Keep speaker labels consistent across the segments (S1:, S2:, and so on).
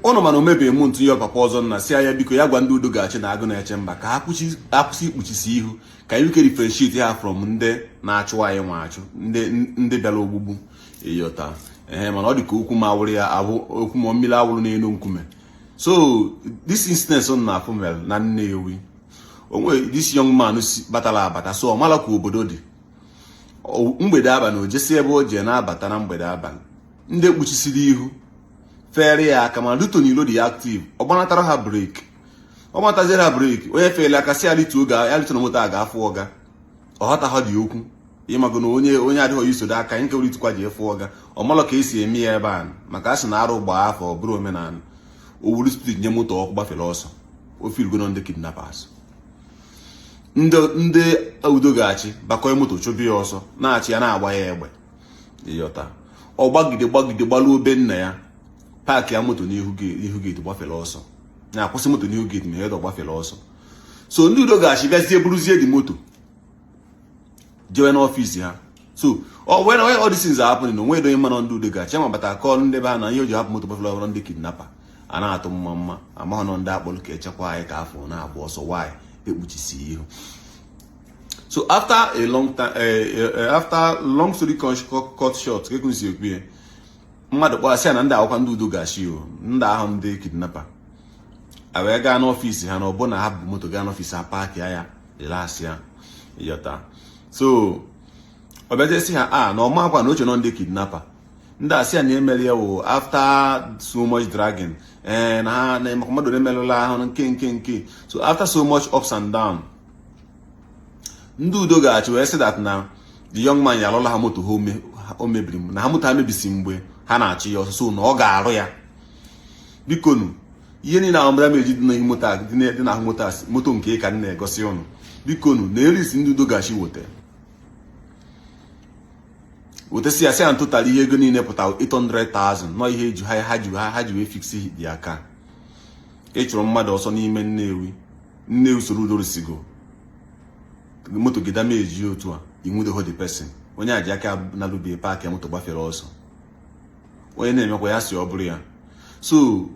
S1: Ụnụ mana omebeghị m ntụ ya papa ọzọ nna si ya biko ya gwa ndị udo ga-achị na agụ na-eche mba ka ha akwụsị ikpuchisi ihu ka anyị ike differentiate ha from ndị na-achụ anyị nwa achụ, ndị bịara ogbugbu ịyọta ehe. Mana ọ dị ka okwu ma awụrụ ya abụ okwu ma mmiri awụrụ n'elu nkume. So this incident na afụ mere na Nnewi, onwe this young man si batara abata, so ọ mara ka obodo dị. Mgbede abalị o jesi ebe o jee na-abata na mgbede abalị, ndị ekpuchisiri ihu fere ya aka, mana duto n'ilo dị active, ọ gbanatara ha brake. Ọ gbanataziere ha brake, onye fere aka si ya lituo, ga ya lituo na moto a ga-afụ ọga. Ọ ghọta ha dị okwu ịmago na onye adịghị isodo aka nke were itukwa ji efu ọga. Ọ malụ ka esi eme ya ebe a, maka a sị na arụ gbaa afọ ọ bụrụ omenala. O wuru speed nye moto ọkụ, gbafere ọsọ. O filgo ndị kidnappers, ndị udo ga-achị bakọọ moto chụbụ ya ọsọ, na-achị ya, na-agba ya egbe ịyọta. Ọ gbagide gbagide gbaluo be nna ya, park ya moto n'ihu gate, gbafere ọsọ, na-akwụsị moto n'ihu gate ma ya gbafere ọsọ. So ndị udo ga-achị bịazie buruzie dị moto jewe n'office ha. So when all these things are happening, onwe onye mana ndị udo ga-achị ma bata kọọ ndị be ha na ihe o ji hapụ moto gbafere ọrụ. Ndị kidnapper a na-atụ mma mma amaghị nọ ndị akpọrọ ka echekwa anyị ka afọ na-agba ọsọ nwaanyị ekpuchisi ihu. So after a long time, after long story cut short, ka ekwusi ekwu ya, mmadụ kpọọ sị ya na ndị akwụkwọ ndị udo ga-achị o ndị ahụ ndị kidnapper a wee gaa n'office ha, na ọ bụ na ha bụ moto gaa n'office ha, park ya, relax ya ịyọta. So ọ bịazie sị ha a na ọma akwa na oche nọ ndị kidnapper. Ndị asị ya na emere ya wụ after so much dragging, ee, na ha na maka mmadụ emerụla ahụ nke. So after so much ups and down, ndị udo ga-achị wee sị that na the young man ya alụla ha moto ha o mebiri, na ha moto ha mebisi mgbe ha na-achị ya ọsọ, so na ọ ga-arụ ya. Bikonu, ihe niile ahụ damage dị n'ihu moto a dị n'ahụ moto a, moto nke ka m na-egosi ụnụ, bikonu, na erisi ndị udo ga-achị weta wetasi ya, sị ya total ihe ego niile pụtara 800,000 nọ ihe eji ha ji wee fix dị aka. Ịchụrụ mmadụ ọsọ n'ime Nnewi, Nnewi soro udo risigo moto gị damage otu a, inwudeho the person. Onye a ji aka na-alụbie park ya moto gbafere ọsọ. Onye na-emekwa ya si ọ bụrụ ya. So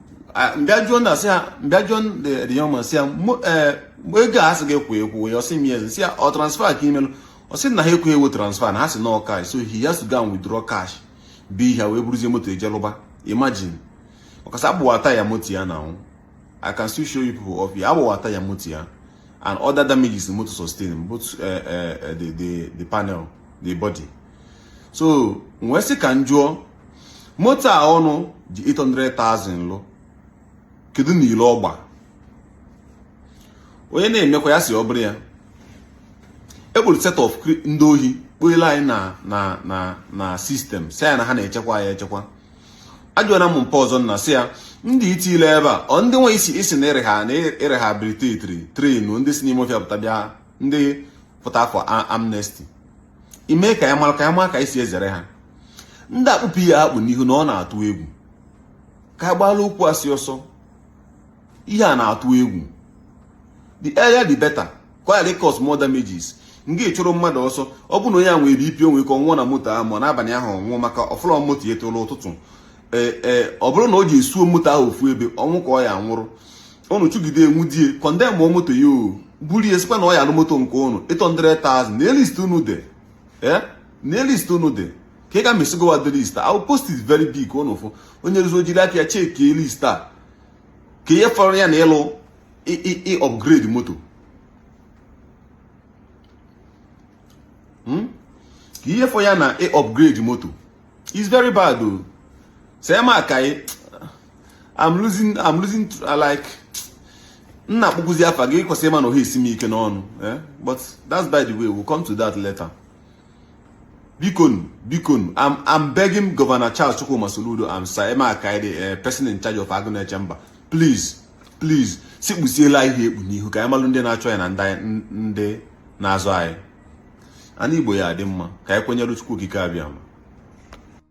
S1: mbịa jụọ na sị ha, mbịa jụọ the young man, sị ya ego a asị gị kwụ ekwu ya, ọ sị m yes. Sị ya ọ transfer ka imelụ, ọ sị na ha ekweghị ewo transfer, na ha si no cash, so he has to go and withdraw cash bi ha wee buruzie moto eje lụba. Imagine, ọkasa agbụwata ya moto ya na I can still show you people of ya agbụwata ya moto ya and other damages the motor sustain, both the panel, the body. So wee sị ka m jụọ, moto a ọnụ ji 800,000 lụ, kedu na ile ọgba? Onye na-emekwa ya si ọ bụrụ ya ekpuru set of ndị ohi kpoela anyị na system, si ya na ha na-echekwa ya echekwa. Ajụọna m mpa ọzọ nna, si ya ndị itile ebe a, ọ ndị nwe isi na ịreha na ịrehabilitatri train ndị si n'ime ọfịa pụta bịa, ndị pụta afọ amnesty, ime ka ya mara ka ya mara ka esi ezere ha. Ndị akpụpụ ihe akpụ n'ihu na ọ na-atụ egwu ka agbaala okwu asị ọsọ. Ihe a na-atụ egwu, the earlier the better, ka ọ ghara cause more damages. Nga ịchụrụ mmadụ ọsọ, ọ bụ na onye a nwere BP, onwe ka ọ nwụọ na moto ahụ, ma n'abalị ahụ ọ nwụọ maka ọfụlọ moto ya etolu ụtụtụ. Ee, ọ bụrụ na o ji esuo moto ahụ ofu ebe, ọnwụ ka ọ ya nwụrụ. Ụnụ chụgide enwudie, condemn moto ya, o burie, sikwa na ọ ya alụ moto nke ụnụ 800,000 na list unu dị, ee, na list unu dị ka ị ga mesigowa the list. I will post it very big ụnụ fụ. Onye rụzi ojiri aka ya checkie list a ka ihe fọrọ ya na ịlụ ị upgrade moto, Ka ihe fọ ya na ị upgrade moto is very bad o. Sema akai, I'm losing like m na-akpụkwụzi afa gị kwesịrị ịma na ohe esi m ike n'ọnụ, eh? But that's by the way, we'll come to that later. Bikonu, bikonu, I'm begging Governor Charles Chukwuma Soludo and Sir Emma Akai, the person in charge of Agunechemba, please, please, si kpusiela ihe ekpu n'ihu ka anyị malụ ndị na-achọ ya na ndị na-azụ anyị. Ana Igbo ya adị mma ka anyị kwenyere Chukwu Okike abịa ma